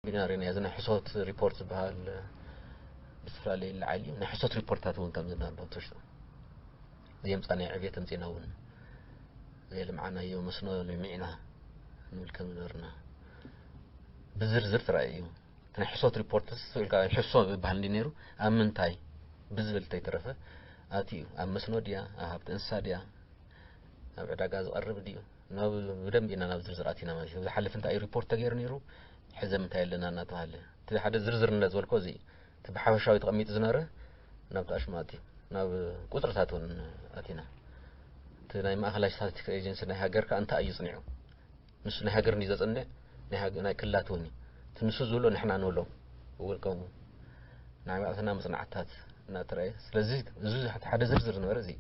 ቢናሪ ናይ እዚ ናይ ሕሶት ሪፖርት ዝበሃል ብዝተፈላለየ ይለዓል እዩ። ናይ ሕሶት ሪፖርታት እውን ከም ዝነበረ ትሽጡ። ዘየምፃ ናይ ዕብየት ኣምፂና እውን ዘየልምዓናዮ መስኖ ልሚዕና ንብል ከም ዝነበርና ብዝርዝር ትራእዩ እዩ። ናይ ሕሶት ሪፖርትስ ኢልካ ሕሶ ዝበሃል እንዲ ነይሩ ኣብ ምንታይ ብዝብል ተይተረፈ ኣቲ እዩ ኣብ መስኖ ድያ ኣብ ሃብቲ እንስሳ ድያ ኣብ ዕዳጋ ዝቐርብ ድዩ ናብ ብደንብ ኢና ናብ ዝርዝር ኣቲና ማለት እዩ። ዝሓልፍ እንታይ እዩ ሪፖርት ተገይሩ ነይሩ፣ ሕዘ ምንታይ ኣለና እናተባሃለ እቲ ሓደ ዝርዝር እንደ ዝበልኮ እዚ እቲ ብሓፈሻዊ ተቐሚጡ ዝነበረ ናብ ተኣሽሙ ኣትዩ ናብ ቁፅርታት እውን ኣቲና። እቲ ናይ ማእኸላይ ስታቲስቲክስ ኤጀንሲ ናይ ሃገር ከዓ እንታይ እዩ ፅኒዑ? ንሱ ናይ ሃገር እንዲ ዘፅንዕ ናይ ሃገ- ናይ ክልላት እውን እዩ። እቲ ንሱ ዝብሎ ንሕና ንብሎ ውልቀሙ ናይ ባዕልና መፅናዕትታት እናተረኣየ ስለዚ እዚ ሓደ ዝርዝር ዝነበረ እዚ እዩ።